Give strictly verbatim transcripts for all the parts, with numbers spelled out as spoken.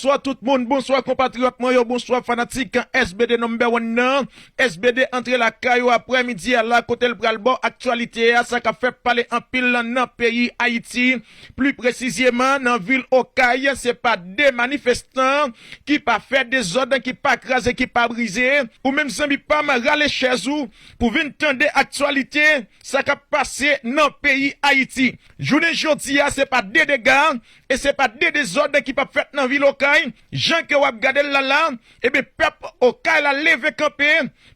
Bonswa tout moun, bonswa konpatriyòt mwen yo, bonswa fanatik S B D number one nan. S B D antre lakay ou aprè midi a la, kote l pral ba w aktyalite a, sa k ap fè pale anpil nan peyi Ayiti. Pli presizeman, nan vil Okay, se pa de manifestan ki pa fè dezòd, ki pa kraze, ki pa brize. Ou menm zanmi pa m, rale chèz ou pou vin tande aktyalite, sa k ap pase nan peyi Ayiti. Jounen jodi a, se pa de dega e se pa de dezòd ki p ap fèt nan vil Okay. Jan ke w ap gade l la la, ebyen, pèp Okay la leve kanpe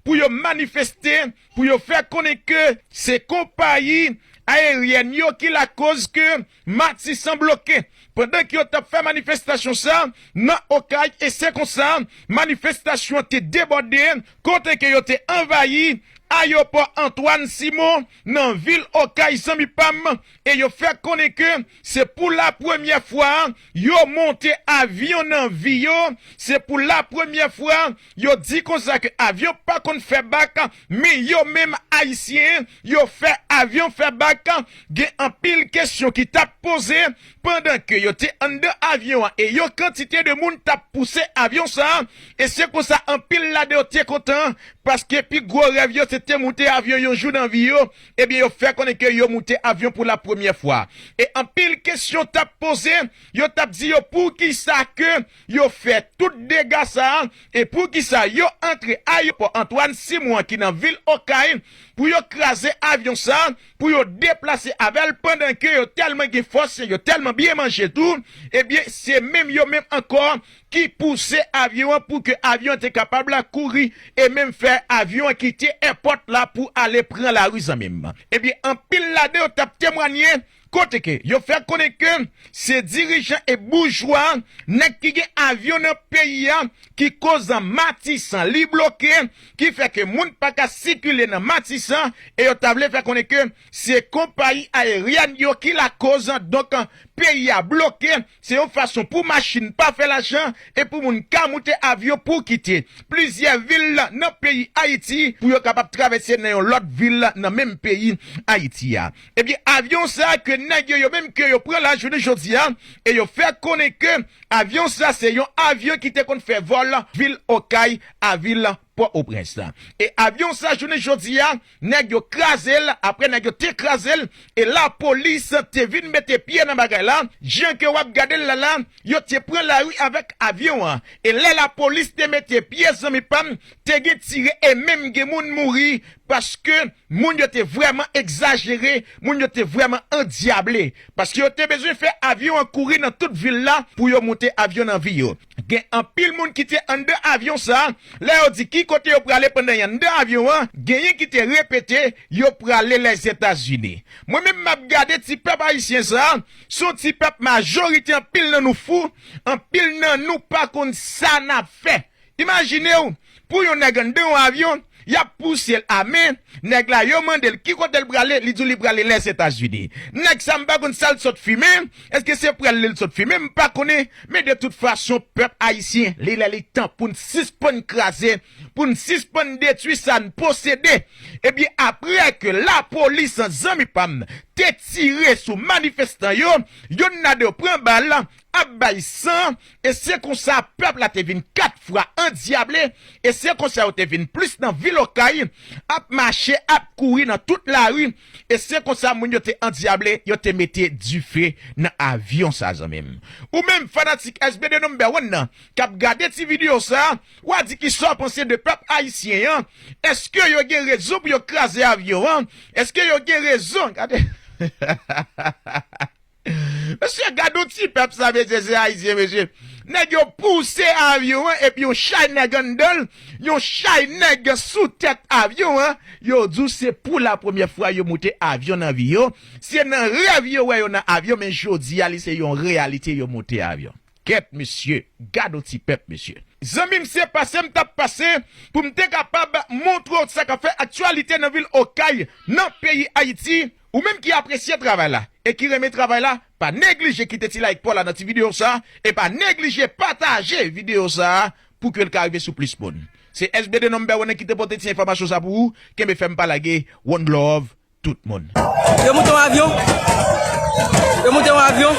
pou yo manifeste, pou yo fè konnen ke se konpayi ayeryèn yo ki lakoz ke Matisan bloke. Pandan ke yo t ap fè manifestasyon sa nan Okay, e se konsa manifestasyon an te debòde, kote ke yo te anvayi ayewopò Antoine Simon nan vil Okay, zanmi pa m, e yo fè konnen ke se pou la premyè fwa yo monte avyon nan vi yo, se pou la premyè fwa yo di konsa ke avyon pa konn fè bak, men yo menm Ayisyen, yo fè avyon fè bak. Gen anpil kesyon ki t ap poze pandan ke yo te anndan avyon an e yon kantite de moun t ap pouse avyon sa a. E se konsa anpil ladan yo te kontan, paske pi gwo rèv yo se te moute avyon yon jou nan vi yo. Ebyen, yo fè konnen ke yo moute avyon pou la premyè fwa. E anpil kesyon t ap poze, yo t ap di yo poukisa ke yo fè tout dega sa a, e poukisa yo antre ayewopò Antoine Simon an ki nan vil Okay pou yo kraze avyon sa a, pou yo deplase avè l, pandan ke yo tèlman gen fòs, yo tèlman byen manje tou, ebyen, se menm yo menm ankò ki pouse avyon an pou ke avyon an te kapab la kouri e menm fè avyon an kite èpòt la pou ale pran lari, zanmi m. Ebyen, anpil ladan yo t ap temwanye, kote ke yo fè konnen ke se dirijan e boujwa, nèg ki gen avyon nan peyi a, ki koz Matisan li bloke, ki fè ke moun pa ka sikile nan Matisan, e yo ta vle fè konnen ke se konpayi ayeryèn yo ki lakoz, donk, peyi a bloke, se yon fason pou machin pa fè lajan e pou moun ka moute avyon pou kite plizyè vil nan peyi Ayiti pou yo kapab travèse nan yon lòt vil nan menm peyi Ayiti a. Ebyen, avyon sa a ke nèg yo, yo menm ke yo pran la jounen jodi a, e yo fè konnen ke avyon sa se yon avyon ki te konn fè vòl vil Okay a vil Pòtoprens. E avyon sa, jounen jodi a, nèg yo kraze l, aprè nèg yo te kraze l, e lapolis te vin mete pye nan bagay la, jan ke w ap gade l la la, yo te pran lari avèk avyon an. E lè lapolis te mete pye, zanmi pa m, te gen tire e menm gen moun mouri, paske moun yo te vrèman egzajere, moun yo te vrèman andyable, paske yo te bezwen fè avyon an kouri nan tout vil la pou yo moute avyon nan vi yo. Gen anpil moun ki te anndan avyon sa a, lè yo di ki kote yo prale pandan y anndan avyon an, genyen ki te repete yo prale Lèzetazini. Mwen menm m ap gade ti pèp ayisyen sa a, se yon ti pèp majorite, anpil nan nou fou, anpil nan nou pa konn sa n ap fè. Imajine w, pou yon nèg anndan yon avyon, y ap pouse l a men, nèg la yo mande l ki kote l prale, li di w li prale Lèzetazini. Nèg sa m pa konn sa l sot fimen, èske se pral li l sot fimen, m pa konnen, men de tout fason, pèp ayisyen, li lè li tan pou n sispann kraze, pou n sispann detwi sa n posede. Ebyen, aprè ke lapolis, zanmi pa m, te tire sou manifestan yo, yonn ladan yo pran bal, ap bay san, e se konsa pèp la te vin kat fwa andyable, e se konsa yo te vin plis nan vil Okay, ap mache, ap kouri nan tout lari, e se konsa moun yo te andyable, yo te mete dife nan avyon sa, zanmi m. Ou menm fanatik S B D number one nan, k ap gade ti videyo sa, w a di kisa w panse de pèp ayisyen an? Èske yo gen rezon pou yo kraze avyon an? Èske yo gen rezon? Gade. Mesye, gade yon ti pèp sa, mesye, se ayisyen, mesye. Nèg yo pouse avyon an, epi yon chay nèg anndan l, yon chay nèg sou tèt avyon an, yo di w se pou la premyè fwa yo moute avyon nan vi yo. Se nan rèv yo wè yo nan avyon, men jodi a, li se yon reyalite, yo moute avyon. Kèt, mesye, gade yon ti pèp, mesye. Zanmi m, se pase m t ap pase pou m te kapab montre w sa k ap fè aktyalite nan vil Okay, nan peyi Ayiti. Ou menm ki apresye travay la e ki renmen travay la, pa neglije kite ti like pa w la nan ti videyo sa a, e pa neglije pataje videyo sa a pou ke l ka rive sou plis moun. Se S B D number one ki te pote ti enfòmasyon sa pou ou. Kenbe fèm, pa lage. One love, tout moun. Yo moute yon avyon. Yo moute yon avyon.